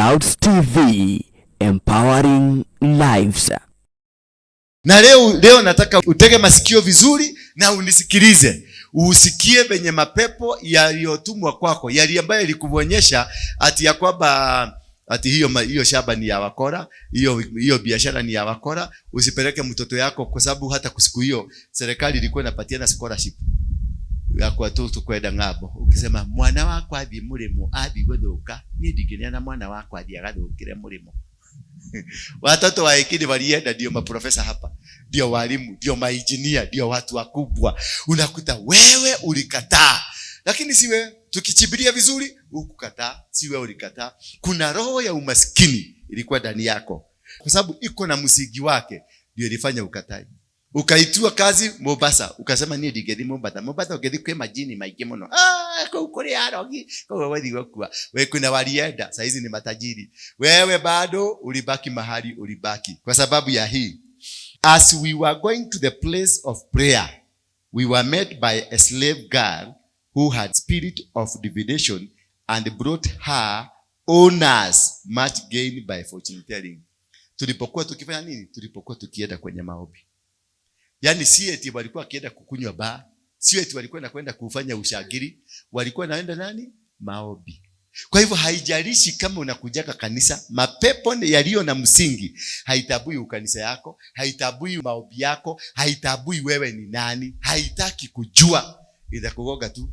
Clouds TV, empowering lives. Na leo nataka utege masikio vizuri na unisikilize, usikie venye mapepo yaliyotumwa kwako, yali ambayo ilikuonyesha ati ya kwamba ati hiyo shamba ni ya wakora, hiyo biashara ni ya wakora, usipeleke mtoto yako, kwa sababu hata siku hiyo serikali ilikuwa inapatiana scholarship ya kwa watoto kwenda ng'ambo. Ukisema mwana wakwa athi mũrĩmo athi gũthũka, niĩ ndingĩneana mwana wakwa athi agathũkĩre mũrĩmo. Watoto wa wengine walienda ndio maprofesa hapa, ndio walimu, ndio mainjinia, ndio watu wakubwa. Unakuta wewe ulikataa, lakini si wewe. Tukichibilia vizuri, hukukataa, si wewe ulikataa. Kuna roho ya umaskini ilikuwa ndani yako, kwa sababu iko na msingi wake, ndio ilifanya ukatae. Ukaitiwa kazi Mombasa, ukasema niĩ ndingĩthiĩ Mombasa. Mombasa ũngĩthiĩ kwĩ majini maingĩ mũno. Ah, kũu kũrĩ arogi, kũu wethi gũkua. We kuna walienda, saa hizi ni matajiri. Wewe bado ulibaki mahali ulibaki kwa sababu ya hii. As we were going to the place of prayer, we were met by a slave girl who had spirit of divination and brought her owners much gain by fortune telling. Tulipokuwa tukifanya nini? Tulipokuwa tukienda kwenye maombi. Yaani si eti walikuwa wakienda kukunywa baa, si eti walikuwa nakwenda kufanya ushagiri, walikuwa naenda nani? Maombi. Kwa hivyo haijalishi kama unakujaka kanisa, mapepo yaliyo na msingi haitabui ukanisa yako, haitabui maombi yako, haitabui wewe ni nani, haitaki kujua. Itakugoga tu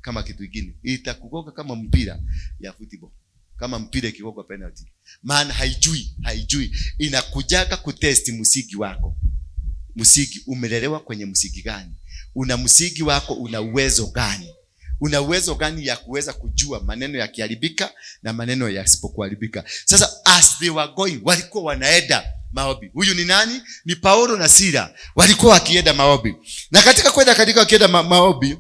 kama kitu kingine, itakugoga kama mpira ya football, kama mpira ikigogwa penalty. Maana haijui, haijui. Inakujaga kutest msingi wako. Msingi, umelelewa kwenye msingi gani? Una msingi wako, una uwezo gani? Una uwezo gani ya kuweza kujua maneno yakiharibika na maneno yasipokuharibika? Sasa as they were going, walikuwa wanaenda maombi. Huyu ni nani? Ni Paulo na Sila, walikuwa wakienda maombi. Na katika kwenda katika wakienda maombi,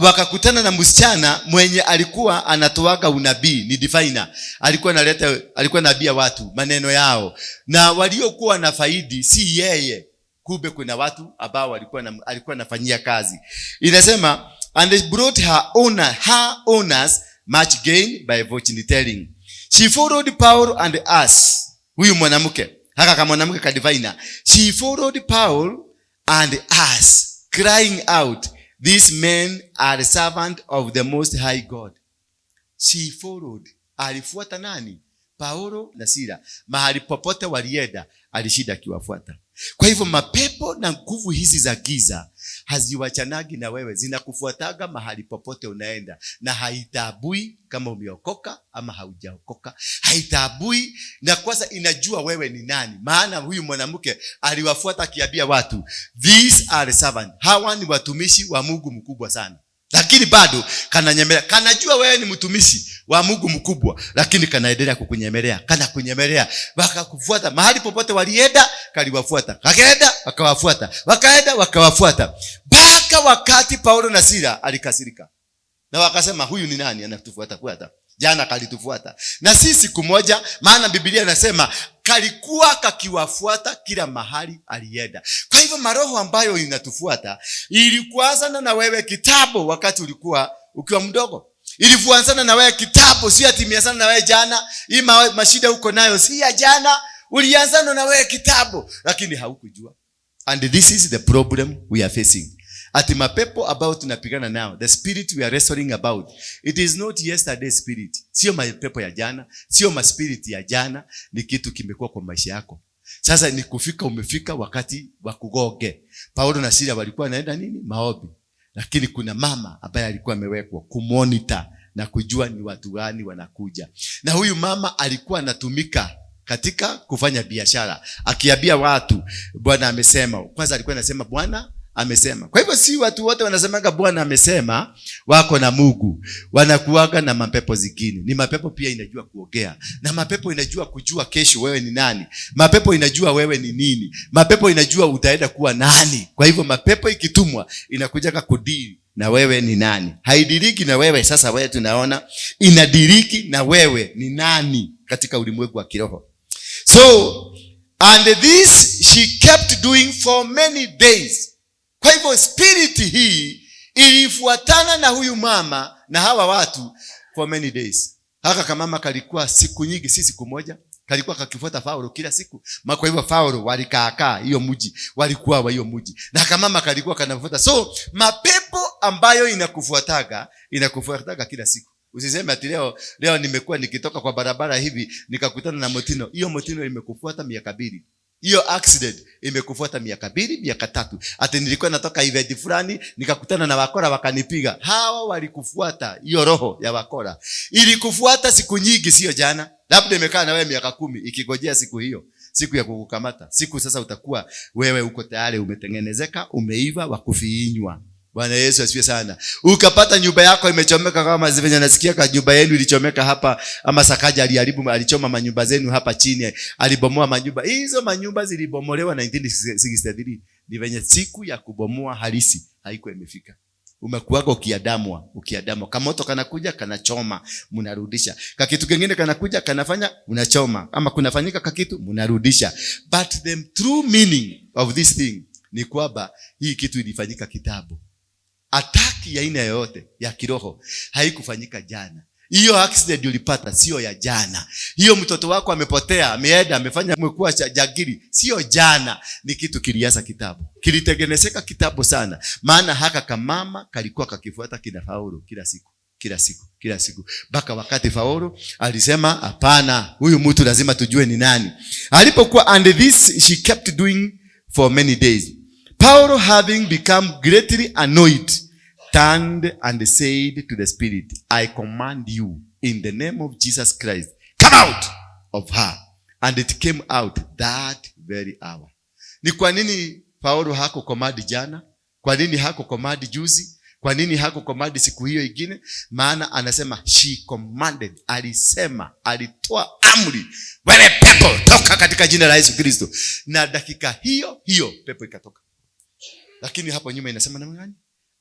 wakakutana na msichana mwenye alikuwa anatoaga unabii, ni diviner. Alikuwa analeta, alikuwa anaambia watu maneno yao, na waliokuwa na faidi si yeye, kumbe kuna watu ambao alikuwa anafanyia kazi. Inasema, and they brought her owners much gain by fortune telling. She followed Paul and us. Huyu mwanamke, haka kama mwanamke ka diviner. She followed Paul and us, crying out, these men are servant of the Most High God. She followed. Alifuata nani? Paulo na Sila. Mahali popote walienda, alishinda akiwafuata. Kwa hivyo mapepo na nguvu hizi za giza haziwachanagi na wewe, zinakufuataga mahali popote unaenda, na haitabui kama umeokoka ama haujaokoka, haitabui. Na kwanza inajua wewe ni nani, maana huyu mwanamke aliwafuata akiambia watu, these are servant, hawa ni watumishi wa Mungu mkubwa sana. Lakini bado kananyemelea, kanajua wewe ni mtumishi wa Mungu mkubwa, lakini kanaendelea kukunyemelea, kana kunyemelea. Wakakufuata mahali popote walienda, kaliwafuata, wakaenda wakawafuata, wakaenda wakawafuata, mpaka wakati Paulo na Sila alikasirika na wakasema, huyu ni nani anatufuata fuata? Jana kalitufuata na si siku moja, maana Biblia inasema kalikuwa kakiwafuata kila mahali alienda. Kwa hivyo maroho ambayo inatufuata ilikuanzana na wewe kitambo, wakati ulikuwa ukiwa mdogo. Ilifuanzana na wewe kitambo, si ati imeanzana na wewe jana. Hii mashida uko nayo si ya jana, ulianzana na wewe kitambo, lakini haukujua. And this is the problem we are facing. Ati mapepo ambao tunapigana nao, the spirit we are wrestling about, it is not yesterday spirit. Sio mapepo ya jana, sio maspirit ya jana, ni kitu kimekuwa kwa maisha yako. Sasa ni kufika, umefika wakati wa kugoge. Paulo na Sila walikuwa wanaenda nini? Maombi. Lakini kuna mama ambaye alikuwa amewekwa kumonitor na kujua ni watu gani wanakuja. Na huyu mama alikuwa anatumika katika kufanya biashara, akiambia watu Bwana amesema. Kwanza alikuwa anasema Bwana amesema. Kwa hivyo si watu wote wanasemaga Bwana amesema wako na Mungu, wanakuaga na mapepo zingine. Ni mapepo pia inajua kuongea, na mapepo inajua kujua kesho wewe ni nani. Mapepo inajua wewe ni nini. Mapepo inajua utaenda kuwa nani. Kwa hivyo mapepo ikitumwa inakuja kudili na wewe ni nani. Haidiriki na wewe sasa, wewe tunaona inadiriki na wewe ni nani katika ulimwengu wa kiroho. So and this she kept doing for many days. Kwa hivyo spirit hii ilifuatana na huyu mama na hawa watu for many days. Haka kamama kalikuwa siku nyingi, si siku moja, kalikuwa kakifuata Paulo kila siku. Kwa hivyo Paulo walikaakaa hiyo mji, walikuwa wa hiyo mji, na kamama kalikuwa kanafuata. So mapepo ambayo inakufuataga, inakufuataga kila siku. Usiseme ati leo nimekuwa nikitoka kwa barabara hivi nikakutana na motino. Hiyo motino imekufuata miaka 2. Hiyo accident imekufuata miaka 2, miaka 3. Ati nilikuwa natoka event fulani nikakutana na wakora wakanipiga. Hawa walikufuata, hiyo roho ya wakora ilikufuata siku nyingi, sio jana. Labda imekaa na wewe miaka 10 ikigojea siku hiyo, siku ya kukukamata. Siku sasa utakuwa wewe uko tayari, umetengenezeka, umeiva, wakufiinywa. Bwana Yesu asifiwe sana. Ukapata nyumba yako imechomeka, kama venye nasikia ka nyumba yenu ilichomeka hapa, ama Sakaja aliharibu, alichoma manyumba zenu hapa chini, alibomoa manyumba. Hizo manyumba zilibomolewa 1963. Ni venye siku ya kubomoa halisi haikuwa imefika. Umekuwaga ukiadamwa, ukiadamwa. Kamoto kanakuja kanachoma, mnarudisha. Kakitu kingine kanakuja kanafanya, unachoma. Ama kunafanyika kakitu, mnarudisha. But the true meaning of this thing ni kwamba hii kitu ilifanyika kitambo. Ataki ya aina yoyote ya kiroho haikufanyika jana. Hiyo accident ulipata sio ya jana. Hiyo mtoto wako amepotea, ameenda, amefanya, amekuwa jagiri, sio jana. Ni kitu kilianza kitambo, kilitengenezeka kitambo sana. Maana haka kamama kalikuwa kakifuata kina Paulo kila siku, kila siku, kila siku, mpaka wakati Paulo alisema hapana, huyu mtu lazima tujue ni nani. Alipokuwa, and this she kept doing for many days. Paul, having become greatly annoyed, turned and said to the spirit, I command you in the name of Jesus Christ, come out of her. And it came out that very hour. Ni kwa nini Paulo hakucommand jana? Kwa nini hakucommand juzi? Kwa nini hakucommand siku hiyo ingine? Maana anasema she commanded, alisema, alitoa amri, wewe pepo toka katika jina la Yesu Kristo. Na dakika hiyo hiyo pepo ikatoka. Lakini hapo nyuma inasema namna gani?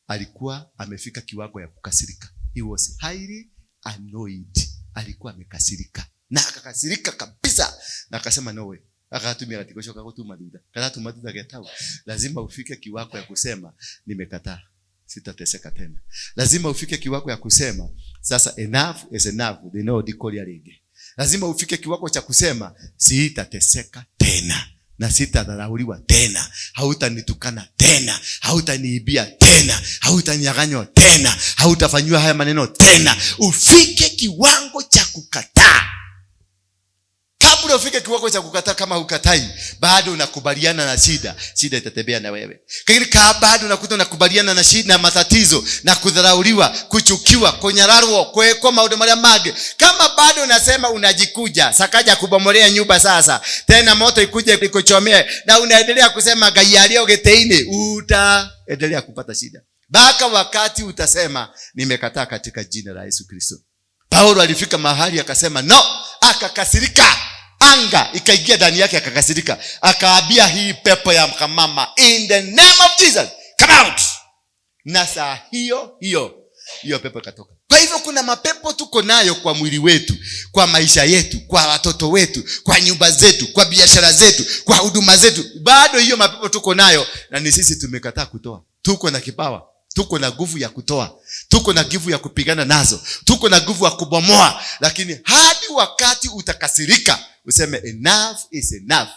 Alikuwa amefika kiwango ya kukasirika. He was highly annoyed. Alikuwa amekasirika. Na akakasirika kabisa. Na akasema no way. Akatumia katika shoka kutuma duda. Karatuma duda getau. Lazima ufike kiwango ya kusema nimekataa. Sitateseka tena. Lazima ufike kiwango ya kusema sasa enough is enough. They know the call ya. Lazima ufike kiwango cha kusema sitateseka tena. Na sitadharauliwa tena, hautanitukana tena, hautaniibia tena, hautanyang'anywa tena, hautafanyiwa haya maneno tena. Ufike kiwango cha kukataa. Kabla ufike kiwango cha kukataa, kama hukatai bado unakubaliana na shida, shida itatembea na wewe. Lakini kama bado unakuta unakubaliana na shida na matatizo na kudharauliwa, kuchukiwa, kunyararwo, kuwekwa maundu maria mangi, kama bado unasema unajikuja, Sakaja kubomolea nyumba sasa, tena moto ikuje ikuchomee, na unaendelea kusema Ngai alio giteini, utaendelea kupata shida mpaka wakati utasema nimekataa katika jina la Yesu Kristo. Paulo alifika mahali akasema no, akakasirika. Anga ikaingia ndani yake, akakasirika, akaambia hii pepo ya mkamama, in the name of Jesus come out. Na saa hiyo hiyo hiyo pepo ikatoka. Kwa hivyo kuna mapepo tuko nayo kwa mwili wetu, kwa maisha yetu, kwa watoto wetu, kwa nyumba zetu, kwa biashara zetu, kwa huduma zetu. Bado hiyo mapepo tuko nayo, na ni sisi tumekataa kutoa. Tuko na kipawa, tuko na nguvu ya kutoa, tuko na nguvu ya kupigana nazo, tuko na nguvu ya kubomoa, lakini hadi wakati utakasirika useme enough is enough.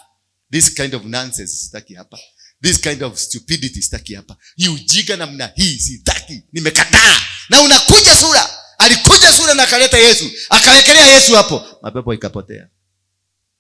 This kind of nonsense sitaki hapa. This kind of stupidity sitaki hapa. Hii ujinga namna hii sitaki. Nimekataa. Na unakuja sura. Alikuja sura na akaleta Yesu. Akawekelea Yesu hapo. Mapepo ikapotea.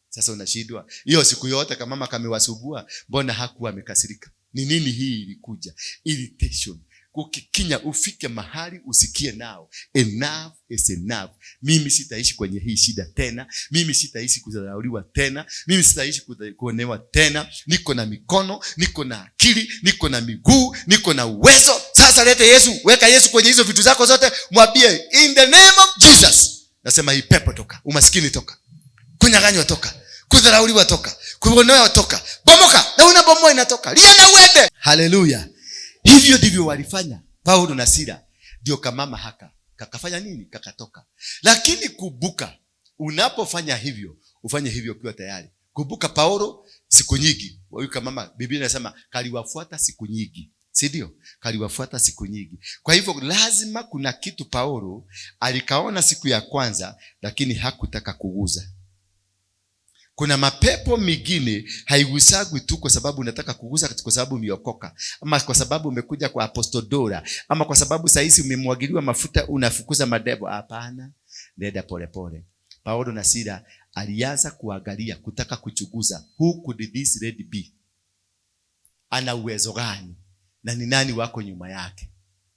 Sasa unashindwa. Hiyo siku yote kama mama kamewasubua, mbona hakuwa amekasirika? Ni nini hii ilikuja? Irritation. Kukikinya ufike mahali usikie nao. Enough is enough. Mimi sitaishi kwenye hii shida tena. Mimi sitaishi kudharauliwa tena. Mimi sitaishi kuonewa tena. Niko na mikono, niko na akili, niko na miguu, niko na uwezo. Sasa lete Yesu, weka Yesu kwenye hizo vitu zako zote, mwambie in the name of Jesus. Nasema hii pepo toka, umaskini toka, kunyang'anywa toka, kudharauliwa toka, kuonewa toka, bomoka. Na unabomoa inatoka. Lia na uende. Hallelujah. Hivyo ndivyo walifanya Paulo na Sila. Ndio kamama haka kakafanya nini? Kakatoka. Lakini kumbuka, unapofanya hivyo, ufanye hivyo ukiwa tayari. Kumbuka Paulo siku nyingi, huyu kamama, Biblia inasema kaliwafuata siku nyingi. Si ndio? Kaliwafuata siku nyingi. Kwa hivyo lazima kuna kitu Paulo alikaona siku ya kwanza, lakini hakutaka kuguza. Kuna mapepo mengine haigusagwi tu kwa sababu unataka kugusa, kwa sababu umeokoka, ama kwa sababu umekuja kwa Apostle Dora, ama kwa sababu sahizi umemwagiliwa mafuta unafukuza madevo. Hapana, nenda polepole. Paulo na Sila alianza kuangalia, kutaka kuchunguza, who could this lady be? Ana uwezo gani? Na ni nani wako nyuma yake?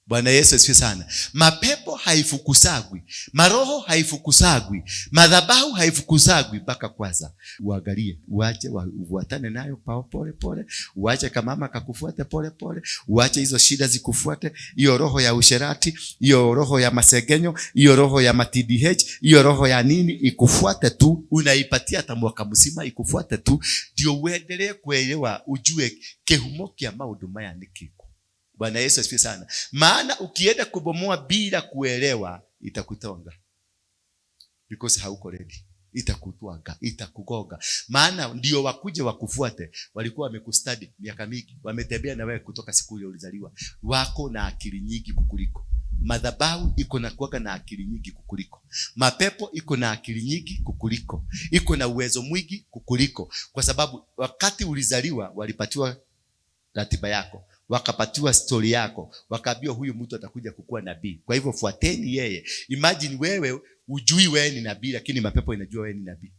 Bwana Yesu asifiwe sana. Mapepo haifukusagwi, maroho haifukusagwi, madhabahu haifukusagwi mpaka kwanza uangalie, uache ufuatane nayo pao pole pole, uache kamama kakufuate pole pole, uache hizo shida zikufuate, hiyo roho ya usherati, hiyo roho ya masegenyo, hiyo roho ya matDH, hiyo roho ya nini ikufuate tu, unaipatia hata mwaka mzima ikufuate tu, ndio uendelee kuelewa, ujue kihumo kia maundu maya ni kĩrĩkũ. Bwana Yesu asifiwe sana. Maana ukienda kubomoa bila kuelewa itakutonga. Because hauko ready. Itakutwanga, itakugonga. Maana ndio wakuje wakufuate, walikuwa wamekustudy miaka mingi, wametembea na wewe kutoka siku ile ulizaliwa. Wako na akili nyingi kukuliko. Madhabahu iko na kuwaga na akili nyingi kukuliko. Mapepo iko na akili nyingi kukuliko. Iko na uwezo mwingi kukuliko. Kwa sababu wakati ulizaliwa walipatiwa ratiba yako, wakapatiwa stori yako, wakaambiwa huyu mtu atakuja kukuwa nabii, kwa hivyo fuateni yeye. Imagine wewe ujui wewe ni nabii, lakini mapepo inajua wewe ni nabii.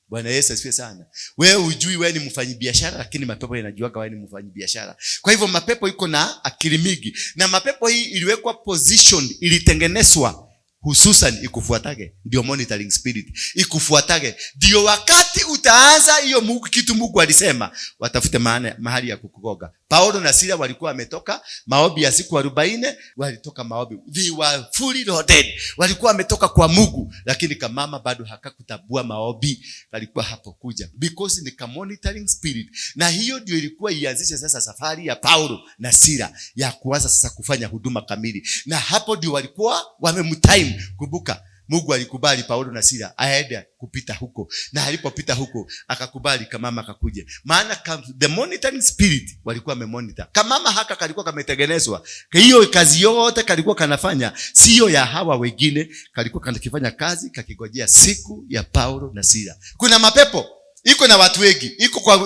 Bwana Yesu asifiwe sana. Wewe ujui wewe ni mfanyibiashara, lakini mapepo inajua wewe ni mfanyibiashara. Kwa hivyo mapepo iko na akili mingi, na mapepo hii iliwekwa position, ilitengenezwa hususan ikufuatage, ndio monitoring spirit ikufuatage, ndio wakati utaanza hiyo Mungu, kitu Mungu alisema watafute maana, mahali ya kukugoga. Paulo na Sila walikuwa wametoka maombi ya siku 40, walitoka maombi, they were fully loaded, walikuwa wametoka kwa Mungu, lakini kamama bado hakakutabua maombi, kalikuwa hapo kuja because ni ka monitoring spirit, na hiyo ndio ilikuwa ianzishe sasa safari ya Paulo na Sila ya kuanza sasa kufanya huduma kamili, na hapo ndio walikuwa wamemtime. Kumbuka Mungu alikubali Paulo na Sila aende kupita huko, na alipopita huko akakubali kamama akakuja, maana the monitoring spirit walikuwa wamemonitor kamama haka kalikuwa kametengenezwa, hiyo kazi yote kalikuwa kanafanya sio ya hawa wengine, kalikuwa kanakifanya kazi kakigojea siku ya Paulo na Sila. Kuna mapepo iko na watu wengi,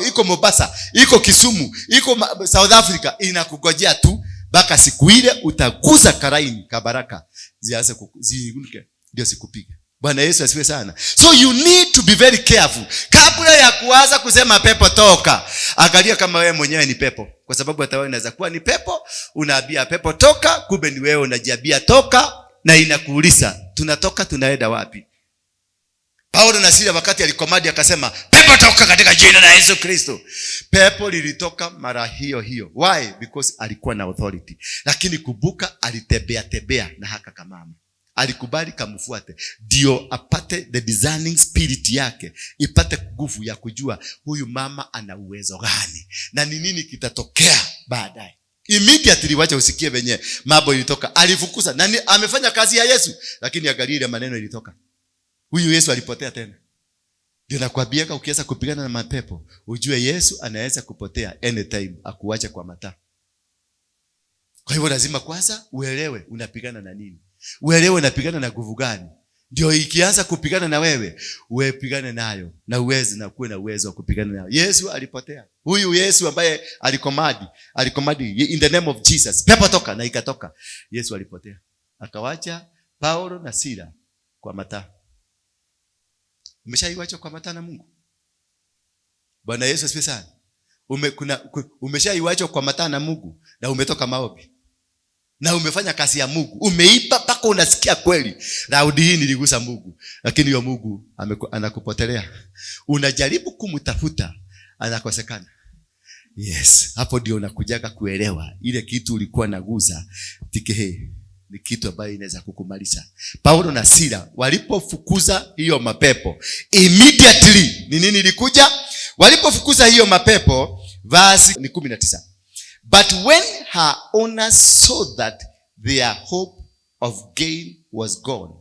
iko Mombasa, iko Kisumu, iko South Africa, inakugojea tu mpaka siku ile utaguza karaini kabaraka zianze ziinuke ndio sikupige. Bwana Yesu asifiwe sana. So you need to be very careful kabla ya kuanza kusema pepo toka. Angalia kama wewe mwenyewe ni pepo, kwa sababu hata wewe unaweza kuwa ni pepo, unaambia pepo toka, kumbe ni wewe unajiambia toka, na inakuuliza tunatoka tunaenda wapi? Paulo na Sila wakati alikomadi akasema pepo toka katika jina la Yesu Kristo. Pepo lilitoka mara hiyo hiyo. Why? Because alikuwa na authority. Lakini kumbuka alitembea tembea na haka kamama. Alikubali kamfuate ndio apate the discerning spirit yake ipate nguvu ya kujua huyu mama ana uwezo gani na ni nini kitatokea baadaye. Immediately, wacha usikie venye mambo ilitoka. Alifukuza nani? Amefanya kazi ya Yesu, lakini angalia ile maneno ilitoka. Huyu Yesu alipotea tena. Ndio nakwambia ukiweza kupigana na mapepo, ujue Yesu anaweza kupotea anytime akuache kwa mataa. Kwa hivyo lazima kwanza uelewe unapigana na nini. Uelewe unapigana na nguvu gani. Ndio ikianza kupigana na wewe, uepigane nayo na uweze na kuwe na uwezo wa kupigana nayo. Yesu alipotea. Huyu Yesu ambaye alikomadi in the name of Jesus. Pepo toka na ikatoka. Yesu alipotea. Akawacha Paulo na Sila kwa mataa. Umeshaiwacha kwa mataa na Mungu? Bwana Yesu asifiwe sana. Umeshaiwacha kwa mataa na Mungu na umetoka maombi. Na umefanya kazi ya Mungu. Umeipa mpaka unasikia kweli. Raundi hii niligusa Mungu. Lakini huyo Mungu anakupotelea. Unajaribu kumtafuta, anakosekana. Yes, hapo ndio unakujaga kuelewa ile kitu ulikuwa nagusa tikehe ni kitu ambayo inaweza kukumaliza. Paulo na Sila walipofukuza hiyo mapepo, immediately ni nini ilikuja? Walipofukuza hiyo mapepo, verse ni 19. But when her owners saw that their hope of gain was gone,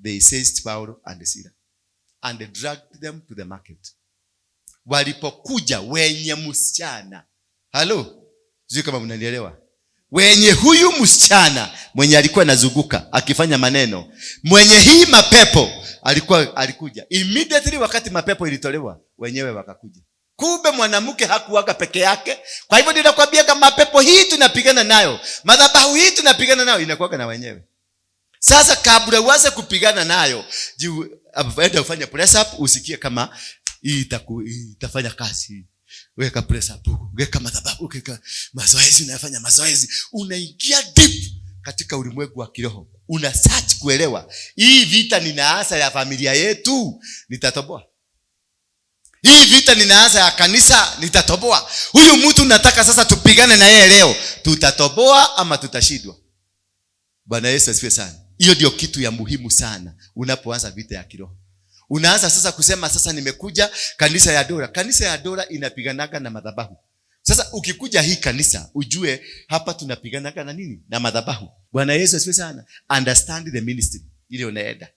they seized Paulo and Sila and dragged them to the market. Walipokuja wenye msichana. Halo? Sijui kama mnanielewa. Wenye huyu msichana mwenye alikuwa anazunguka akifanya maneno, mwenye hii mapepo alikuja immediately. Wakati mapepo ilitolewa, wenyewe wakakuja. Kumbe mwanamke hakuwaga peke yake. Kwa hivyo ninakwambia kama mapepo hii tunapigana nayo, madhabahu hii tunapigana nayo, inakuwaga na wenyewe. Sasa kabla uanze kupigana nayo, enda ufanye press up, usikie kama hii itafanya kazi. Weka press up, weka madhabahu, weka mazoezi, unafanya mazoezi, unaingia deep katika ulimwengu wa kiroho. Una search kuelewa hii vita ninaanza ya familia yetu, nitatoboa. Hii vita ninaanza ya kanisa, nitatoboa. Huyu mtu nataka sasa tupigane na yeye leo, tutatoboa ama tutashindwa? Bwana Yesu asifiwe sana. Hiyo ndio kitu ya muhimu sana unapoanza vita ya kiroho. Unaanza sasa kusema sasa nimekuja kanisa ya Dora. Kanisa ya Dora inapiganaga na madhabahu. Sasa ukikuja hii kanisa ujue hapa tunapiganaga na nini? Na madhabahu. Bwana Yesu asifiwe sana. Understand the ministry ile unaenda.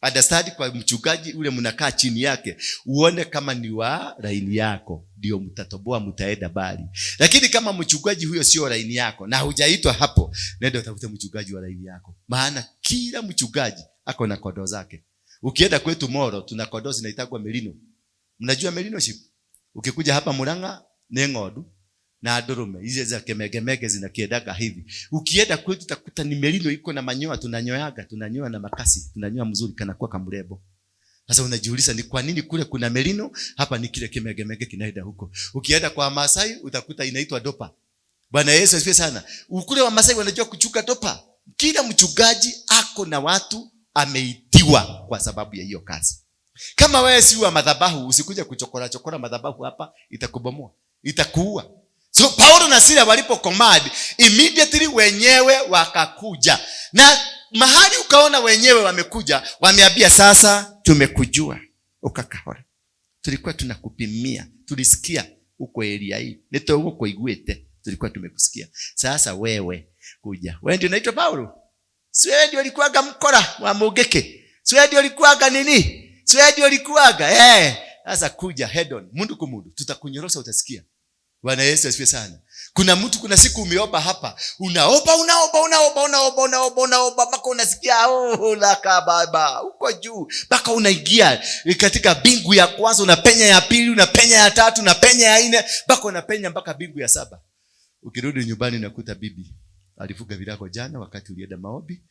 Understand kwa mchungaji ule mnakaa chini yake, uone kama ni wa laini yako, ndio mtatoboa, mtaenda bali. Lakini kama mchungaji huyo sio laini yako na hujaitwa hapo, nenda utafute mchungaji wa laini yako. Maana kila mchungaji ako na kondoo zake. Ukienda kwetu Moro tuna kondoo zinaitagwa merino. Mnajua merino sheep? Ukikuja hapa Murang'a ni ng'ondu na ndurume hizi za kemegemege zinakiendaga hivi. Ukienda kwetu utakuta ni merino iko na manyoya, tunanyoaga, tunanyoa na makasi, tunanyoa mzuri kana kuwa kamrebo. Sasa unajiuliza ni kwa nini kule kuna merino, hapa ni kile kemegemege kinaenda huko. Ukienda kwa Masai utakuta inaitwa dopa. Bwana Yesu asifiwe sana. Kule wa Masai wanajua kuchuka dopa. Kila mchungaji ako na watu ameitiwa kwa sababu ya hiyo kazi. Kama wewe si wa madhabahu, usikuja kuchokora chokora madhabahu hapa, itakubomoa, itakuua. So Paulo na Sila walipo command, immediately wenyewe wakakuja. Na mahali ukaona wenyewe wamekuja, wameambia sasa tumekujua. Ukakahora. Tulikuwa tunakupimia, tulisikia uko area hii. Nitokuiguete, tulikuwa tumekusikia. Sasa wewe kuja. Wewe ndio unaitwa Paulo? Si wewe ndio ulikuwaga mkora wa Mugeke? Si wewe ndio ulikuwaga nini? Si wewe ndio ulikuwaga? Sasa kuja head on, mundu kumudu, tutakunyorosa utasikia. Bwana Yesu asifiwe sana. Kuna mtu, kuna siku umeomba hapa, unaomba, unaomba, unaomba, unaomba, unaomba, unaomba mpaka unasikia oh la baba uko juu, mpaka unaingia katika bingu ya kwanza, unapenya ya pili, unapenya ya tatu, unapenya ya nne, mpaka unapenya mpaka bingu ya 7. Ukirudi nyumbani unakuta bibi alifuga virago jana wakati ulienda maombi,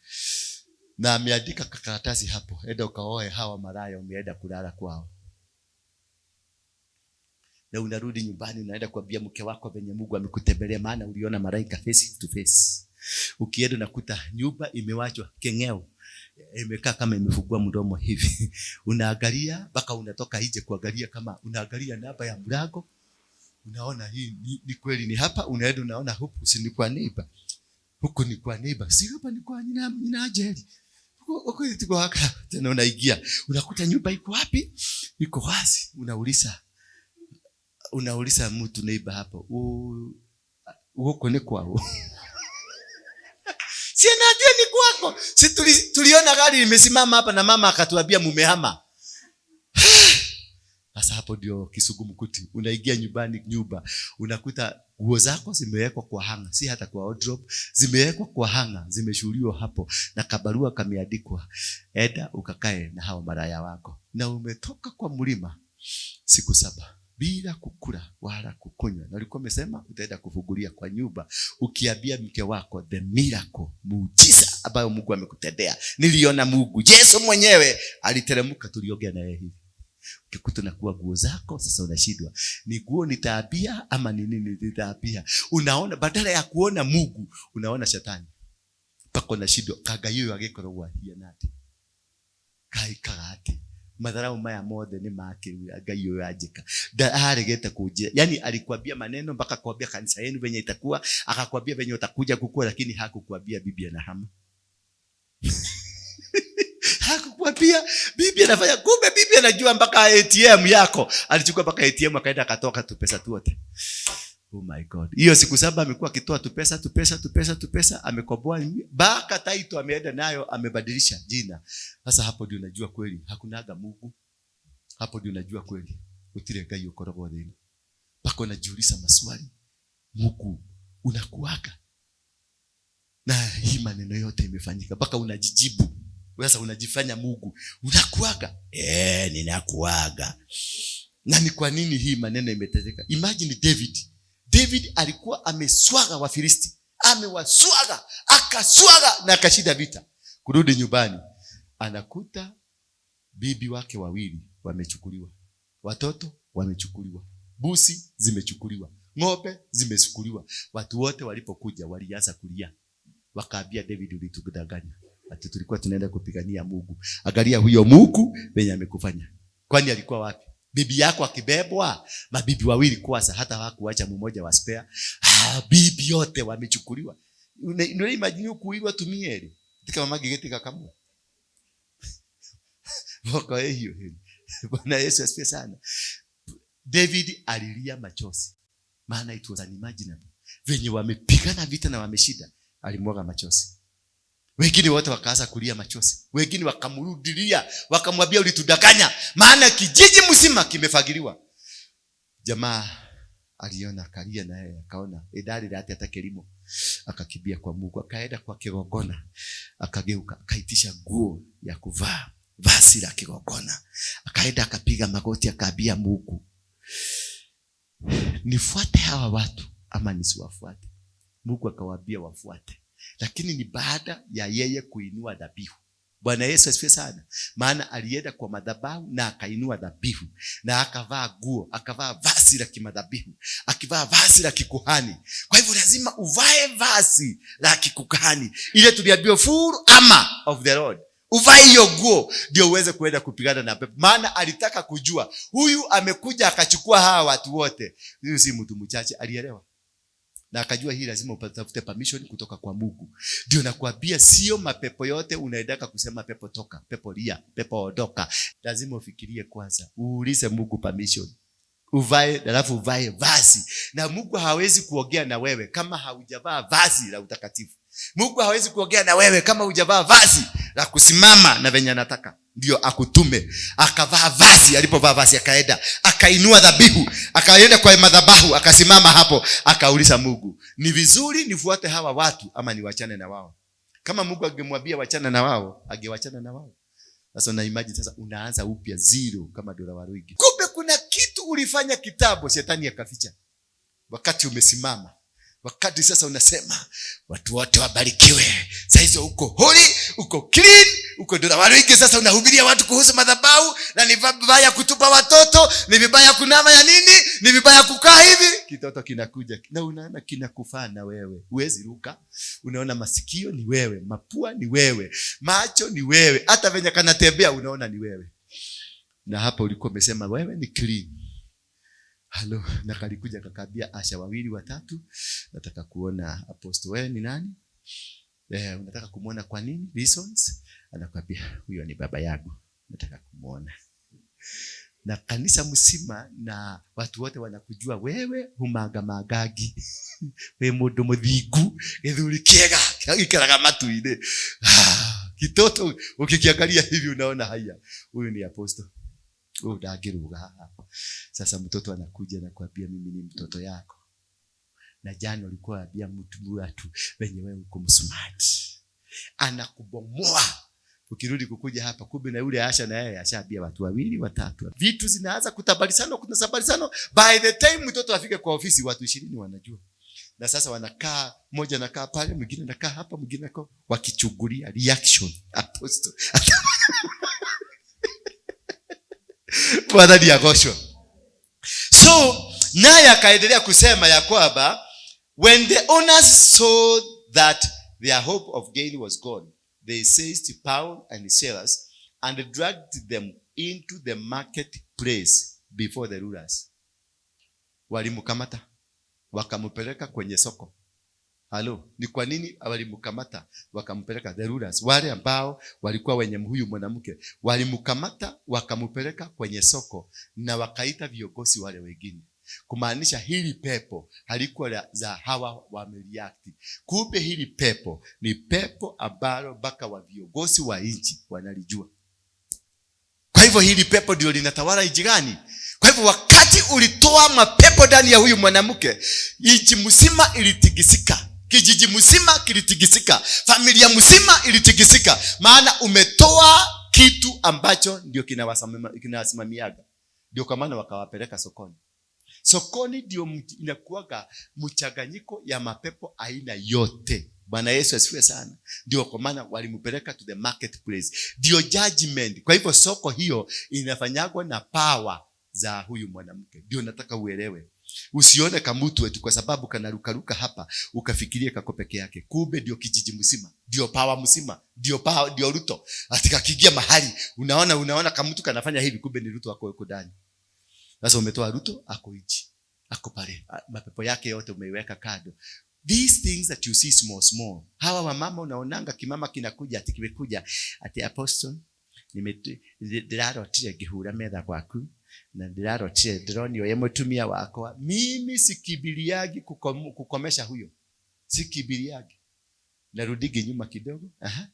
na ameandika karatasi hapo, enda ukaoe hawa maraya umeenda kulala kwao. Na unarudi nyumbani unaenda kuambia mke wako venye Mungu amekutembelea, maana uliona malaika face to face. Ukienda unakuta nyumba imewachwa kengeo, imekaa kama imefungua mdomo hivi. Unaangalia mpaka unatoka nje kuangalia, kama unaangalia namba ya mlango, unaona hii ni kweli ni hapa. Unaenda unaona huku si ni kwa neighbor, huku ni kwa neighbor, si hapa ni kwa nina ajeli. Huku tuko hapa. Tena unaingia unakuta nyumba iko wapi? Iko wazi. Unauliza mtu neighbor hapo, huko ni kwao? Si anajua ni kwako. Si tuliona gari limesimama hapa na mama akatuambia mumehama. Sasa hapo ndio kisugumkuti. Unaingia nyumbani, nyumba unakuta nguo zako zimewekwa kwa hanger, si hata kwa wardrobe, zimewekwa kwa hanger, zimeshuliwa hapo na kabarua kameandikwa, enda ukakae na hao maraya wako. Na umetoka kwa mlima siku 7 bila kukula wala kukunywa, na ulikuwa umesema utaenda kufungulia kwa nyumba, ukiambia mke wako the miracle, muujiza ambayo Mungu amekutendea. Niliona Mungu, Yesu mwenyewe aliteremka, tuliongea naye hivi. Ukikuta na kuwa nguo zako sasa unashindwa, ni nguo nitaambia ama ni nini nitaambia? Unaona, badala ya kuona Mungu unaona shetani, mpaka unashindwa kaga hiyo agikoragwo ahiana ati kai kagati madharau maya mothe ni make Ngai uyu anjika. Aregete kunjira. Yani alikwambia maneno mpaka kwambia kanisa yenu venye itakuwa, akakwambia venye utakuja kukua, lakini hakukwambia bibi anahama. Hakukwambia bibi anafanya, kumbe bibi anajua mpaka ATM yako. Alichukua mpaka ATM akaenda akatoka tu pesa tu wote. Oh my God. Hiyo siku 7 amekuwa akitoa tu pesa, tu pesa, tu pesa, tu pesa, amekomboa mpaka title ameenda nayo, amebadilisha jina. Sasa hapo ndio unajua kweli hakunaga Mungu. Hapo ndio unajua kweli utire Ngai ukoragwo thĩinĩ. Mpaka unajiuliza maswali, Mungu unakuaga? Na hii maneno yote imefanyika mpaka unajijibu. Sasa unajifanya Mungu. Unakuaga? Ninakuaga. Na ni kwa nini hii maneno imetendeka? Imagine David. David alikuwa ameswaga Wafilisti. Amewaswaga, akaswaga na akashinda vita. Kurudi nyumbani, anakuta bibi wake wawili wamechukuliwa. Watoto wamechukuliwa. Busi zimechukuliwa. Ng'ombe zimechukuliwa. Watu wote walipokuja walianza kulia. Wakaambia David, ulitudanganya. Ati tulikuwa tunaenda kupigania Mungu. Angalia huyo Mungu venye amekufanya. Kwani alikuwa wapi? Bibi yako akibebwa, mabibi wawili kwanza, hata hawakuacha mmoja wa spare. Bibi yote wamechukuliwa. Una imagine kuiwa tumieri. Tika mama gigetika kamwe. Wako hiyo hiyo. Bwana Yesu asifiwe sana. David alilia machozi. Maana it was unimaginable. Venye wamepigana vita na wameshinda, alimwaga machozi. Wengine wote wakaanza kulia machozi. Wengine wakamrudilia, wakamwambia ulitudanganya, maana kijiji mzima kimefagiliwa. Jamaa aliona akalia na yeye akaona idadi lake hata kilimo. Akakimbia kwa Mungu, akaenda kwa kigongona, akageuka, akaitisha nguo ya kuvaa, vazi la kigongona. Akaenda akapiga magoti akaambia Mungu, nifuate hawa watu ama nisiwafuate? Mungu akawaambia wafuate. Lakini ni baada ya yeye kuinua dhabihu. Bwana Yesu asifiwe sana. Maana alienda kwa madhabahu na akainua dhabihu na akavaa nguo, akavaa vazi la kimadhabihu, akivaa vazi la kikuhani. Kwa hivyo lazima uvae vazi la kikuhani. Ile tuliambiwa full armor of the Lord. Uvae hiyo nguo ndio uweze kuenda kupigana na pepo. Maana alitaka kujua huyu amekuja akachukua hawa watu wote. Huyu si mtu mchache, alielewa. Na akajua hii lazima utafute permission kutoka kwa Mungu. Ndio nakwambia sio mapepo yote unaendaka kusema pepo toka, pepo lia, pepo ondoka. Lazima ufikirie kwanza, uulize Mungu permission. Uvae, alafu uvae vazi. Na Mungu hawezi kuongea na wewe kama haujavaa vazi la utakatifu. Mungu hawezi kuongea na wewe kama hujavaa vazi la kusimama na venye anataka. Ndio akutume. Akavaa vazi, alipovaa vazi akaenda, akainua dhabihu, akaenda kwa madhabahu, akasimama hapo, akauliza Mungu, ni vizuri nifuate hawa watu ama niwachane na wao? Kama Mungu angemwambia wachana na wao, angewachana na wao. Sasa una imagine sasa unaanza upya zero kama Dora Waruinge. Kumbe kuna kitu ulifanya kitambo shetani akaficha. Wakati umesimama, wakati sasa unasema watu wote wabarikiwe. Sasa hizo uko holy, uko clean, uko Dora Waruinge. Sasa unahubiria watu kuhusu madhabahu na ni vibaya kutupa watoto, ni vibaya kunama ya nini, ni vibaya kukaa hivi. Kitoto kinakuja na unaona kinakufaa na wewe. Huwezi ruka. Unaona masikio ni wewe, mapua ni wewe, macho ni wewe, hata venye kanatembea unaona ni wewe. Na hapa ulikuwa umesema wewe ni clean. Halo, na kalikuja kakabia asha wawili watatu, nataka kuona apostle, wewe ni nani? Unataka kumuona kwa nini? Reasons? Anakuambia huyo ni baba yangu, nataka kumuona. Na kanisa mzima na watu wote wanakujua wewe humaga magagi. We mundu muthingu, githuri kiega, gikaraga matu-inĩ. Kitoto ukikiangalia hivi unaona haya, huyu ni apostle. Huyu ndangĩrũga haha. Sasa mtoto anakuja na kuambia mimi ni mtoto yako. Na jana ulikuwa unaambia mtu watu venye wewe uko msmart. Anakubomoa. Ukirudi kukuja hapa kumbe na yule Asha na yeye ashaambia watu wawili watatu. Vitu zinaanza kutabalisana, kuna sabalisano. By the time mtoto afike kwa ofisi watu 20 wanajua. Na sasa wanakaa, mmoja anakaa pale, mwingine anakaa hapa, mwingine anakaa, wakichungulia reaction apostle. Bwana ni agoshwa. So naye akaendelea kusema ya kwamba when the owners saw that their hope of gain was gone, they seized Paul and Silas and dragged them into the marketplace before the rulers. Walimkamata wakampeleka kwenye soko. Halo, ni kwa nini walimkamata wakampeleka the rulers? Wale ambao walikuwa wenye huyu mwanamke walimkamata wakampeleka kwenye soko na wakaita viongozi wale wengine. Kumaanisha hili pepo halikuwa za hawa wamereact. Kumbe hili pepo ni pepo ambalo mpaka wa viongozi wa nchi wanalijua. Kwa hivyo hili pepo ndio linatawala nchi gani? Kwa hivyo wakati ulitoa mapepo ndani ya huyu mwanamke, nchi mzima ilitikisika. Kijiji mzima kilitikisika, familia mzima ilitikisika, maana umetoa kitu ambacho ndio kinawasimamiaga. Ndio kwa maana wakawapeleka sokoni. Sokoni ndio inakuwaga mchanganyiko ya mapepo aina yote. Bwana Yesu asifiwe sana. Ndio kwa maana walimpeleka to the marketplace. Ndio judgment. Kwa hivyo soko hiyo inafanyagwa na power za huyu mwanamke. Ndio nataka uelewe. Usione kamutu eti kwa sababu kanarukaruka hapa ukafikirie kako peke yake. Kumbe ndio kijiji mzima, ndio power mzima, ndio power, ndio Ruto. Ati kakiingia mahali unaona kamutu kanafanya hivi, kumbe ni Ruto ako huko ndani. Sasa umetoa Ruto ako hichi, ako pale, mapepo yake yote umeiweka kando. These things that you see small small. Hawa wamama unaonanga kimama kinakuja ati kimekuja ati apostle ndirarotire ngihura metha gwaku na ndirarotire ndironio ye mutumia wakwa. Mimi sikimbiliagi kukomesha huyo, sikimbiliagi, narudigi nyuma kidogo. Aha,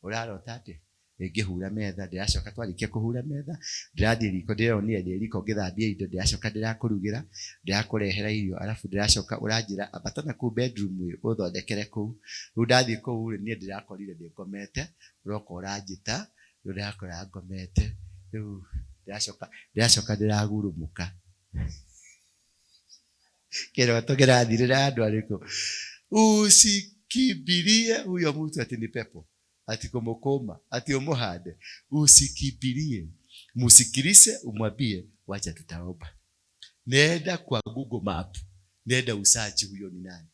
urarota atia? Ngĩhura metha, ndĩracoka twarĩkia kũhura metha, ndĩrathiĩ riko, ndĩronire ndĩ riko ngĩthambia indo, ndĩracoka ndĩrakũrugĩra, ndĩrakũrehera irio, alafu ndĩracoka ũranjĩra ambata na kũu bedroom ĩ, ũthondekere kũu. Rĩu ndathiĩ kũu rĩ, niĩ ndĩrakorire ndĩngomete, ũroka ũranjĩta, rĩu ndĩrakora ngomete, rĩu ndĩracoka ndĩragurumũka. Kĩroto kĩrathirĩra andũ arĩkũ? Usikimbilie huyo mtu ati ni pepo, ati kumukoma, ati umuhande. Usikimbilie, musikilize, umwambie wacha tutaomba. Nenda kwa Google Map, nenda usearch huyo ni nani.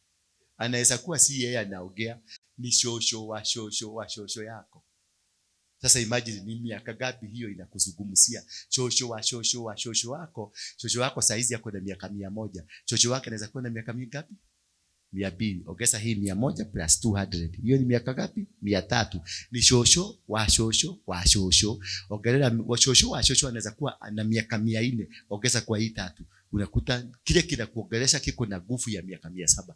Anaweza kuwa si yeye anaongea, ni shosho wa shosho wa shosho yako. Sasa imagine ni miaka ngapi hiyo inakuzungumzia. Shosho wa shosho wa shosho wako. Shosho wako saizi yako na miaka 100. Shosho wake anaweza kuwa na miaka mingapi? 200. Ongeza hii 100 plus 200. Hiyo ni miaka ngapi? 300. Ni shosho wa shosho wa shosho. Ongelea wa shosho wa shosho anaweza kuwa na miaka 400. Ongeza kwa hii 3. Unakuta kile kinakuongelesha kiko na nguvu ya miaka 700.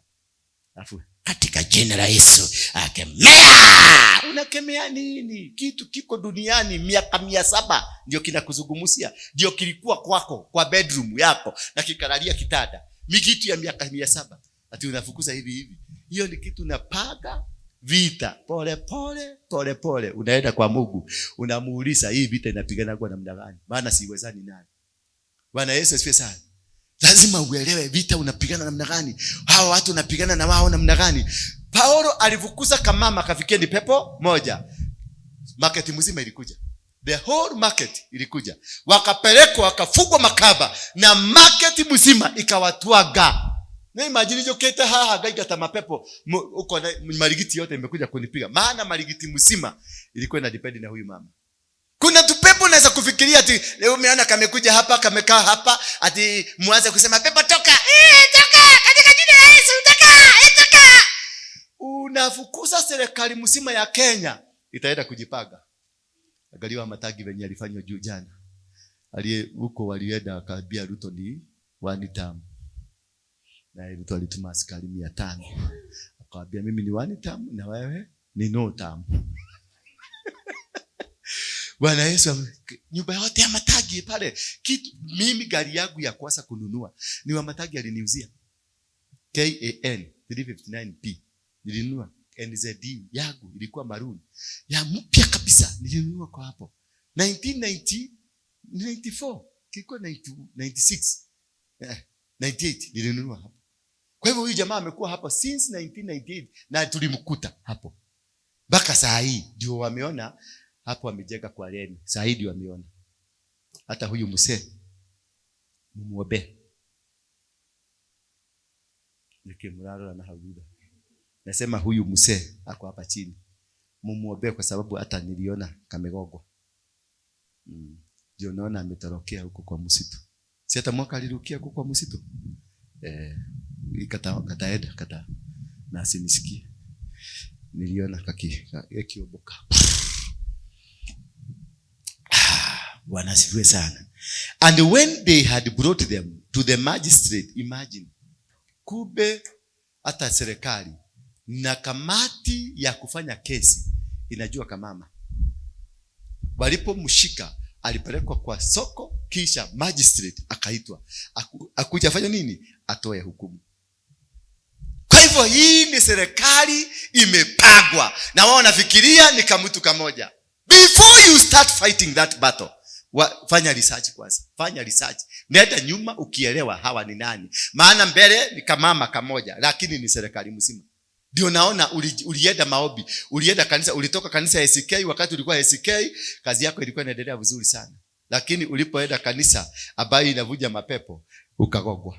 Alafu katika jina la Yesu akemea. Unakemea nini? Kitu kiko duniani miaka 700 ndio kinakuzungumzia. Ndio kilikuwa kwako kwa bedroom yako na kikalalia kitanda. Ni kitu ya miaka 700. Ati unafukuza hivi hivi. Hiyo ni kitu unapaga vita. Pole pole pole pole unaenda kwa Mungu. Unamuuliza hii vita inapigana kwa namna gani? Maana siwezani nayo. Bwana Yesu asifiwe sana. Lazima uelewe vita unapigana namna gani. Hawa watu unapigana na wao namna gani. Paulo alifukuza kamama akafikia ni pepo moja. Market mzima ilikuja. The whole market ilikuja. Wakapelekwa wakafungwa makaba na market mzima ikawatwaga. Na imagine joketa haha gaika ta mapepo uko na marigiti yote imekuja kunipiga. Maana marigiti mzima ilikuwa ina depend na huyu mama. Kuna tupepo unaweza kufikiria ati leo umeona kamekuja hapa kamekaa hapa ati muanze kusema pepo toka. Toka katika jina la Yesu toka, toka. Unafukuza serikali mzima ya Kenya itaenda kujipanga. Angalia Matagi venye alifanywa juu jana. Aliye huko walienda akaambia Ruto ni one term. Na Ruto alituma askari 500. Akawaambia mimi ni one term na wewe ni no term. Bwana Yesu, nyumba yote ya Matagi pale. Kitu mimi gari yangu ya kwanza kununua ni wa Matagi aliniuzia. KAN 359P. Nilinunua NZD yangu ilikuwa maroon. Ya mpya kabisa nilinunua kwa hapo. 1994, kilikuwa 96. 98 nilinunua hapo. Kwa hivyo huyu jamaa amekuwa hapo since 1998 na tulimkuta hapo. Mpaka saa hii ndio wameona hapo amejenga kwa leni. Saa hii ndio wameona. Hata huyu mzee mumuombe. Nikimrara na haguda. Nasema huyu mzee ako hapa chini. Mumuombe kwa sababu hata niliona kamegogwa. Ndio naona ametorokea huko kwa msitu. Si hata mwaka alirukia huko kwa msitu. Kataenda kata na asinisikie. Niliona kakioboka. Bwana asifiwe sana. And when they had brought them to the magistrate, imagine, kumbe hata serikali na kamati ya kufanya kesi inajua kamama. Walipomshika alipelekwa kwa soko, kisha magistrate akaitwa. Akuja afanye nini? Atoe hukumu. Kwa hivyo hivyo hii ni serikali imepagwa, na wao wanafikiria ni kamtu kamoja. Before you start fighting that battle, fanya research kwanza, fanya research, nenda nyuma ukielewa hawa ni nani, maana mbele ni kamama kamoja, lakini ni serikali mzima. Ndio naona ulienda maombi, ulienda kanisa, ulitoka kanisa ya ACK. Wakati ulikuwa ACK, kazi yako ilikuwa inaendelea vizuri sana, lakini ulipoenda kanisa ambayo inavuja mapepo, ukagogwa.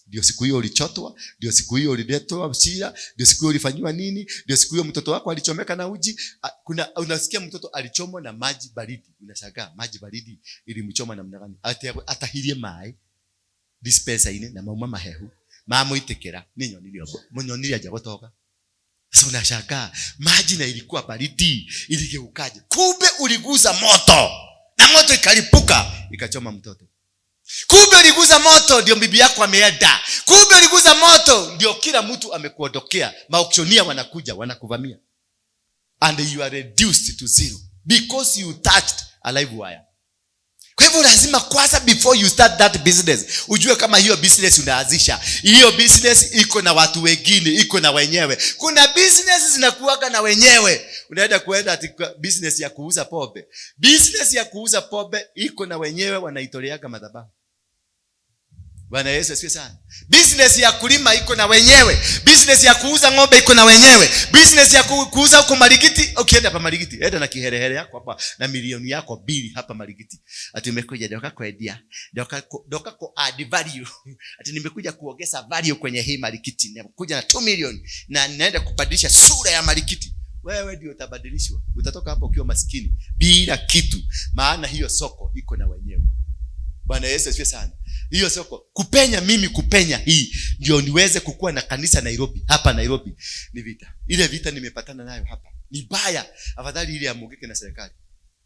Ndio siku hiyo ulichotwa, ndio siku hiyo uliletwa shida, ndio siku hiyo ulifanyiwa nini, ndio siku hiyo mtoto wako alichomeka na uji. Kuna unasikia mtoto alichomwa na maji baridi, unashangaa maji baridi ilimchoma namna gani? Atahirie mai dispenser-inĩ na mauma mahehu mamũitĩkĩra nĩ nyonire aja gũtoka. Sasa unashangaa maji na ilikuwa baridi iligeukaje? Kumbe uliguza moto na moto ikalipuka ikachoma mtoto. Kumbe uliguza moto ndio bibi yako ameenda. Kumbe uliguza moto ndio kila mtu amekuondokea. Maauctioneer wanakuja wanakuvamia, and you are reduced to zero because you touched a live wire. Kwa hivyo lazima kwanza, before you start that business, ujue kama hiyo business unaanzisha, hiyo business iko na watu wengine, iko na wenyewe. Kuna business zinakuwaga na wenyewe. Unaenda kuenda ati business ya kuuza pombe, business ya kuuza pombe iko na wenyewe, wanaitoleaga madhabahu. Bwana Yesu asifiwe sana. Business ya kulima iko na wenyewe. Business ya kuuza ng'ombe iko na wenyewe. Business ya kuuza huko Marigiti, ukienda hapa Marigiti, enda na kiherehere yako hapa na milioni yako 2 hapa Marigiti. Ati umekuja ndoka kwendia, ndoka ku add value. Ati nimekuja kuongeza value kwenye hii Marigiti. Nimekuja na 2 million na ninaenda kubadilisha sura ya Marigiti. Wewe ndio utabadilishwa. Utatoka hapo ukiwa maskini bila kitu, maana hiyo soko iko na wenyewe. Bwana Yesu asifiwe sana. Hiyo soko kupenya, mimi kupenya hii ndio niweze kukua na kanisa Nairobi. Hapa Nairobi ni vita. Ile vita nimepatana nayo hapa ni baya, afadhali ile ya Mungiki na serikali.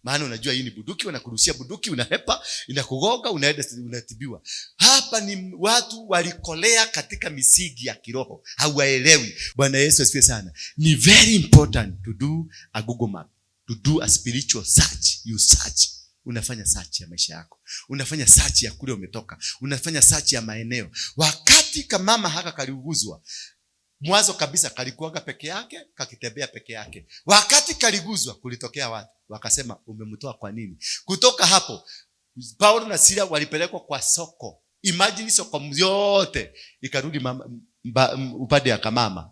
Maana unajua hii ni buduki, wanakurushia buduki, unahepa, inakugonga, unaenda unatibiwa. Hapa ni watu walikolea katika misingi ya kiroho, hawaelewi. Bwana Yesu asifiwe sana. Ni very important to do a Google map, to do a spiritual search. You search. Unafanya search ya maisha yako, unafanya search ya kule umetoka, unafanya search ya maeneo. Wakati kamama haka kaliuguzwa, mwanzo kabisa kalikuwaga peke yake, kakitembea peke yake. Wakati kaliguzwa, kulitokea watu wakasema, umemtoa kwa nini? Kutoka hapo Paulo na Sila walipelekwa kwa soko. Imagine soko yote ikarudi upande ya kamama,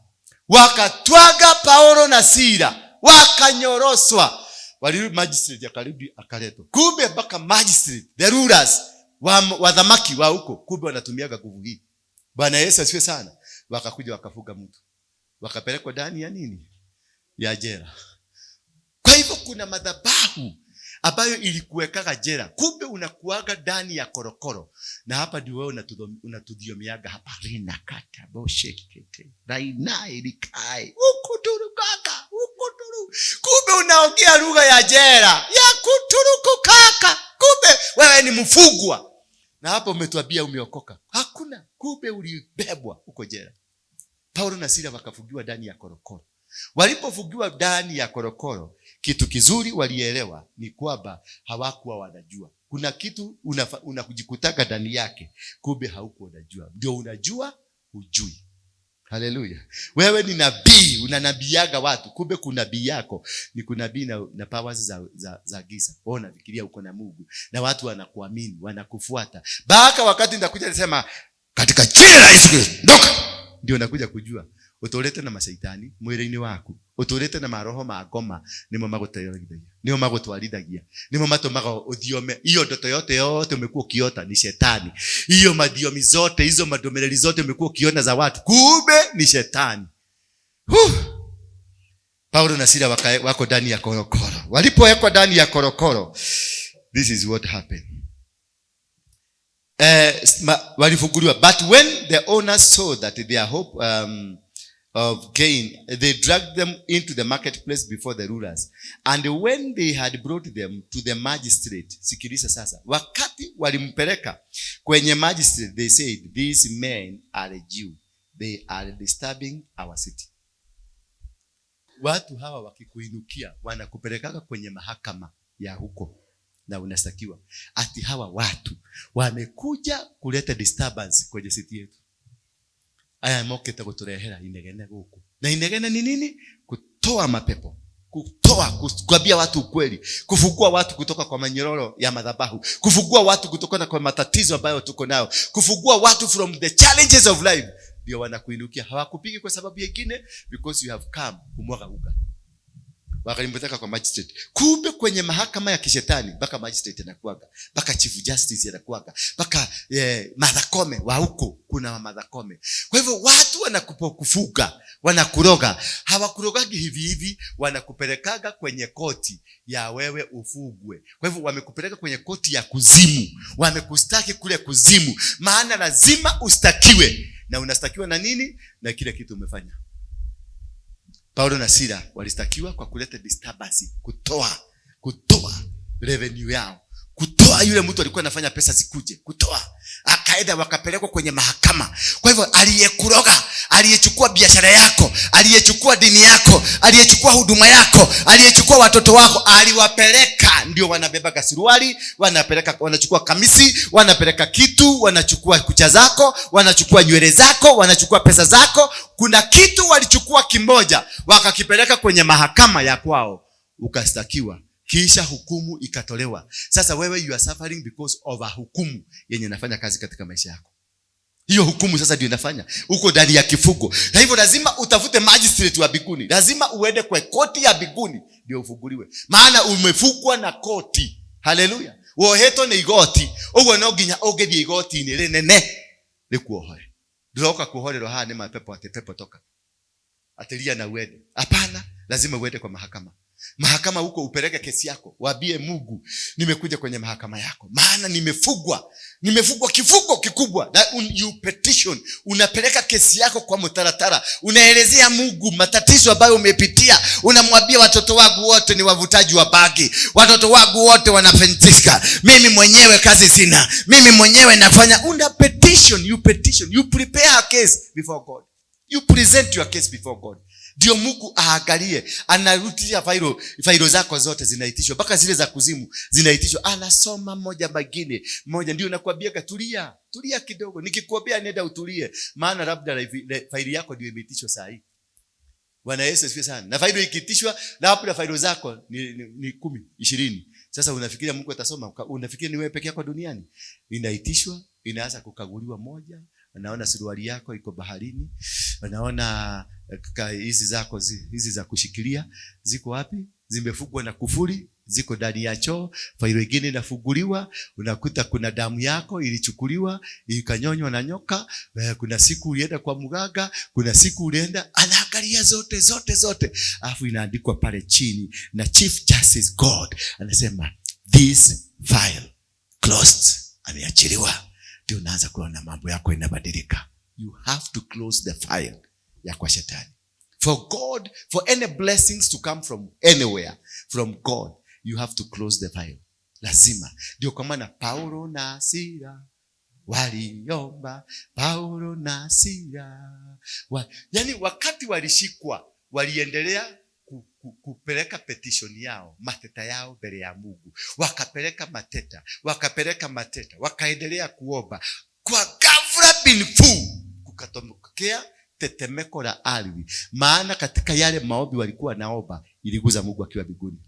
wakatwaga Paulo na Sila wakanyoroswa. Walirudi magistrate akarudi akaletwa. Kumbe mpaka magistrate, the rulers wa dhamaki wa huko, kumbe wanatumiaga nguvu hii. Bwana Yesu asifiwe sana. Wakakuja wakafuga mtu, wakapelekwa ndani ya nini? Ya jela. Kwa hivyo kuna madhabahu ambayo ilikuwekaga jela, kumbe unakuaga ndani ya korokoro. Na hapa ndio wewe unatudhiomiaga hapa, rina kata boshekete raina ilikai ukuturu kaka ukuturu, kumbe unaongea lugha ya jela ya kuturuku kaka, kumbe wewe ni mfungwa. Na hapo umetuambia umeokoka, hakuna, kumbe ulibebwa huko jela. Paulo na Sila wakafungiwa ndani ya korokoro. Walipofungiwa ndani ya korokoro, kitu kizuri walielewa ni kwamba hawakuwa wanajua kuna kitu unakujikutaka ndani yake, kumbe haukuwa unajua. Ndio unajua hujui. Haleluya. Wewe ni nabii, unanabiaga watu, kumbe kunabii yako ni kunabii na powers za giza. Wewe unafikiria uko na Mungu na watu wanakuamini, wanakufuata. Mpaka wakati nitakuja nisema katika jina la Yesu Kristo, ndoka. Ndio nakuja kujua utũrĩte na macaitani mwĩrĩ-inĩ waku, ũtũrĩte na maroho ma ngoma, nĩmo magũteithagia, nĩmo magũtwarithagia, nĩmo matũmaga ũthiome. Hiyo ndoto yote yote umekuwa ukiota ni shetani. Hiyo madiomi zote hizo madomeleli zote umekuwa ukiona za watu, kumbe ni shetani. Huh. Paulo na Sila wako ndani ya korokoro. Walipowekwa ndani ya korokoro, this is what happened. Walifunguliwa. But when the owners saw that their hope of gain, they dragged them into the marketplace before the rulers. And when they had brought them to the magistrate, sikiliza sasa, wakati walimpeleka kwenye magistrate, they said, these men are a Jew. They are disturbing our city. Watu hawa wakikuinukia, wanakupelekaga kwenye mahakama ya huko na unastakiwa. Ati hawa watu wamekuja kuleta disturbance kwenye city yetu. Aya mokĩte gũtũrehera inegene gũkũ. Na inegene ni nini? Kutoa mapepo, kutoa, kuambia watu ukweli, kufungua watu kutoka kwa manyororo ya madhabahu, kufungua watu kutoka kwa matatizo ambayo tuko nayo, kufungua watu from the challenges of life. Ndio wanakuinukia. Hawakupigi kwa sababu nyingine, because you have come kumwaga uga. Wakalimpeleka kwa magistrate. Kumbe kwenye mahakama ya kishetani mpaka magistrate anakuaga, mpaka chief justice anakuaga, mpaka Martha Koome wa huko, kuna Martha Koome. Kwa hivyo watu wanakufuga, wanakuroga. Hawakurogagi hivi hivi, wanakupelekaga kwenye koti ya wewe ufugwe. Kwa hivyo wamekupeleka kwenye koti ya kuzimu, wamekustaki kule kuzimu, maana lazima ustakiwe. Na unastakiwa na nini? Na kile kitu umefanya. Paulo na Sila walistakiwa kwa kuleta disturbance, kutoa revenue yao, kutoa yule mtu alikuwa anafanya pesa zikuje, kutoa. Akaenda wakapelekwa kwenye mahakama. Kwa hivyo aliyekuroga, aliyechukua biashara yako, aliyechukua dini yako, aliyechukua huduma yako, aliyechukua watoto wako, aliwapeleka. Ndio wanabeba suruali, wanachukua kamisi, wanapeleka kitu, wanachukua kucha zako, wanachukua nywele zako, wanachukua pesa zako. Kuna kitu walichukua kimoja, wakakipeleka kwenye mahakama ya kwao, ukastakiwa. Kisha hukumu ikatolewa. Sasa wewe you are suffering because of a hukumu yenye inafanya kazi katika maisha yako. Hiyo hukumu sasa ndio inafanya uko ndani ya kifungo. Na hivyo lazima utafute magistrate wa mbinguni, lazima uende kwa koti ya mbinguni ndio ufunguliwe, maana umefungwa na koti. Haleluya. Wohetwo nĩ igoti, ũguo no nginya ũngĩthiĩ igoti-inĩ rĩnene rĩkuohore. Ndũroka kuohorerwo haha nĩ mapepo atĩ pepo toka, atilia na uende. Hapana, lazima uende kwa mahakama. Mahakama huko upeleke kesi yako, waambie Mungu, nimekuja kwenye mahakama yako, maana nimefungwa, nimefungwa kifungo kikubwa. Na you petition, unapeleka kesi yako kwa mtaratara, unaelezea Mungu matatizo ambayo umepitia, unamwambia watoto wangu wote ni wavutaji wa bangi, watoto wangu wote wanafentika, mimi mwenyewe kazi sina, mimi mwenyewe nafanya. Una petition, you petition, you prepare a case before God, you present your case before God. Ndio Mungu aangalie, anarudia failo zako zote zinaitishwa, mpaka zile za kuzimu zinaitishwa, anasoma moja magine moja. Ndio nakwambia tulia, tulia kidogo, nikikwambia nenda utulie, maana labda faili yako ndio imeitishwa saa hii. Bwana Yesu asifiwe sana. Na failo ikiitishwa, labda failo zako ni 10, 20. Sasa unafikiria Mungu atasoma? Unafikiria ni wewe peke yako duniani? Inaitishwa, inaanza kukaguliwa moja. Anaona suruali yako iko baharini, anaona hizi zako hizi za kushikilia ziko wapi? Zimefungwa na kufuli, ziko ndani ya choo. Failo nyingine inafunguliwa, unakuta kuna damu yako ilichukuliwa ikanyonywa na nyoka. Kuna siku ulienda kwa mganga, kuna siku ulienda, anaangalia zote zote zote, alafu inaandikwa pale chini na Chief Justice God anasema this file closed, ameachiliwa. Ndio unaanza kuona mambo yako inabadilika. You have to close the file ya kwa shetani. For God, for any blessings to come from anywhere, from God, you have to close the file. Lazima. Ndio kwa maana Paulo na Sila waliomba, Paulo na Sila. Yaani wakati walishikwa, waliendelea kupeleka petition yao, mateta yao mbele ya Mungu. Wakapeleka mateta, wakapeleka mateta, wakaendelea kuomba. Kwa ghafla bin fu, kukatokea tetemeko la ardhi. Maana katika yale maombi walikuwa naomba, iliguza Mungu akiwa mbinguni.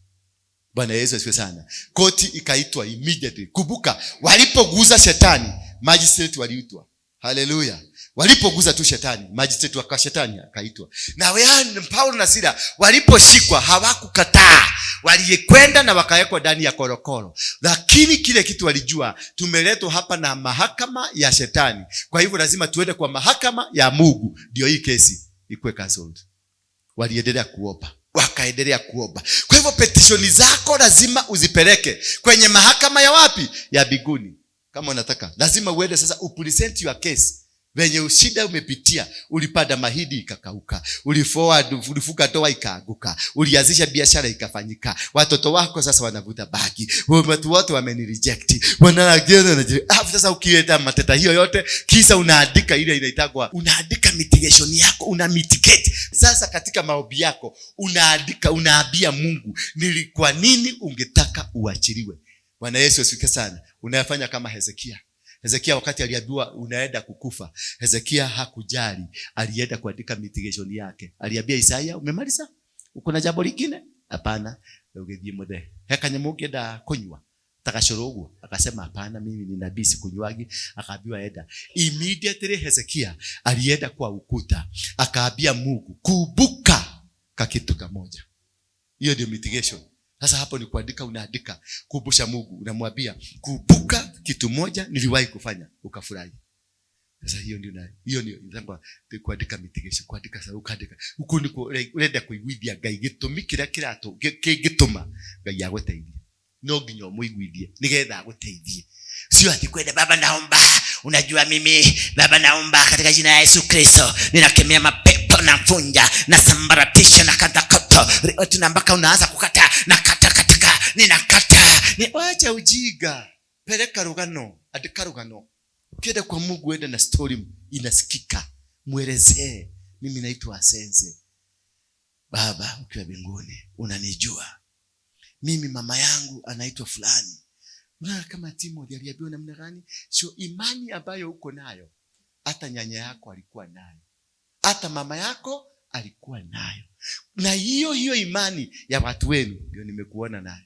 Bwana Yesu asifiwe sana. Koti ikaitwa immediately. Kumbuka, walipoguza shetani, magistrate waliitwa. Haleluya. Walipoguza tu shetani, magistrate wa shetani akaitwa. Na wewe Paulo na Sila waliposhikwa hawakukataa. Walikwenda na wakawekwa ndani ya korokoro. Lakini kile kitu walijua, tumeletwa hapa na mahakama ya shetani. Kwa hivyo lazima tuende kwa mahakama ya Mungu ndio hii kesi ikuwe cancelled. Waliendelea kuomba, wakaendelea kuomba. Kwa hivyo petition zako lazima uzipeleke kwenye mahakama ya wapi? Ya mbinguni. Kama unataka, lazima uende sasa upresent your case. Venye shida umepitia, ulipanda mahindi ikakauka, ulifuga ndoa ikaanguka, ulianzisha biashara ikafanyika, watoto wako sasa wanavuta bangi, watu wote wamenireject. Alafu sasa ukileta mateta hiyo yote, kisa unaandika ile inaitagwa, unaandika mitigation yako, una mitigate. Sasa katika maombi yako unaandika, unaambia Mungu ni kwa nini ungetaka uachiliwe. Bwana Yesu asifiwe sana. Unayafanya kama Hezekia. Hezekia wakati aliambiwa unaenda kukufa, Hezekia hakujali, alienda kuandika mitigation yake. Aliambia Isaya, umemaliza? Uko na jambo lingine? Hapana. Ugithie muthe. He kanyamũ ũngĩenda kũnyua? Ta gacũrũ ũguo. Akasema hapana, mimi ni nabii sikunywagi. Akaambiwa enda. Immediately Hezekia alienda kwa ukuta, akaambia Mungu, kumbuka kakitu kamoja. Hiyo ndio mitigation. Sasa hapo ni kuandika, unaandika kumbusha Mungu, unamwambia kumbuka kitu moja niliwahi kufanya ukafurahi. Sasa hiyo ndio na hiyo ndio inaitwa kuandika mitigation, kuandika sasa ukaandika. Huku ni urenda kuiguithia Ngai gĩtũmi kĩrĩa kĩngĩtũma Ngai agũteithie. No nginya ũmũiguithie nĩgetha agũteithie. Sio ati kwenda baba naomba, unajua mimi baba naomba katika jina la Yesu Kristo ninakemea mapepo na mfunja na sambaratisha na kata koto. Tuna mpaka unaanza kukata na kata katika ninakata. Ni wacha ujiga. Peleka rugano, andika rugano. Ukienda kwa Mungu enda na story inasikika. Muelezee, mimi naitwa Asenze. Baba ukiwa mbinguni unanijua. Mimi mama yangu anaitwa fulani. Unaona kama Timothy aliambiwa namna gani? Sio imani ambayo uko nayo, hata nyanya yako alikuwa nayo, hata mama yako alikuwa nayo. Na hiyo hiyo imani ya watu wenu ndio nimekuona nayo.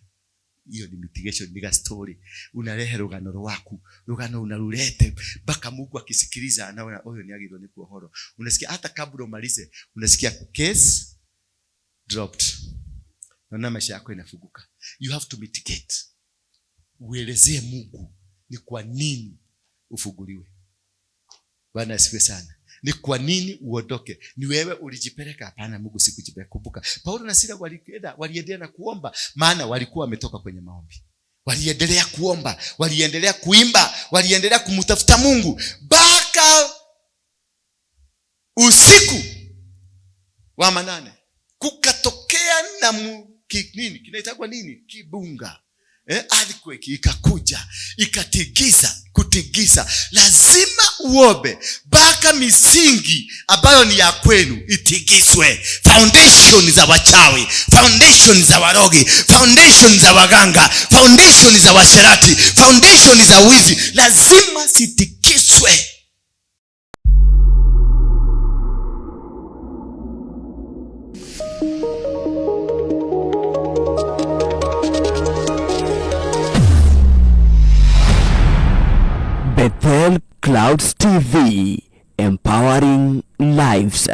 Hiyo ni mitigation, ni story. Unalehe rugano rwaku, rugano unarulete mpaka Mungu akisikiliza anaona huyo ni agirwo ni kuohoro. Unasikia hata kabla umalize, unasikia case dropped. Naona maisha yako inafunguka. You have to mitigate. Uelezee Mungu ni kwa nini ufunguliwe. Bwana asifiwe sana. Ni kwa nini uondoke? Ni wewe ulijipeleka? Hapana, Mungu sikujipeleka. Kumbuka Paulo na Sila waliendelea na kuomba, maana walikuwa wametoka kwenye maombi. Waliendelea kuomba, waliendelea kuimba, waliendelea kumtafuta Mungu mpaka usiku wa manane. Kukatokea na nini kinaitwa nini? Kibunga. Earthquake ikakuja, ikatigisa, kutigisa. Lazima uombe mpaka misingi ambayo ni ya kwenu itigiswe. Foundation za wachawi, foundation za warogi, foundation za waganga, foundation za washerati, foundation za wizi, lazima zitikiswe. Bethel Clouds TV, empowering lives.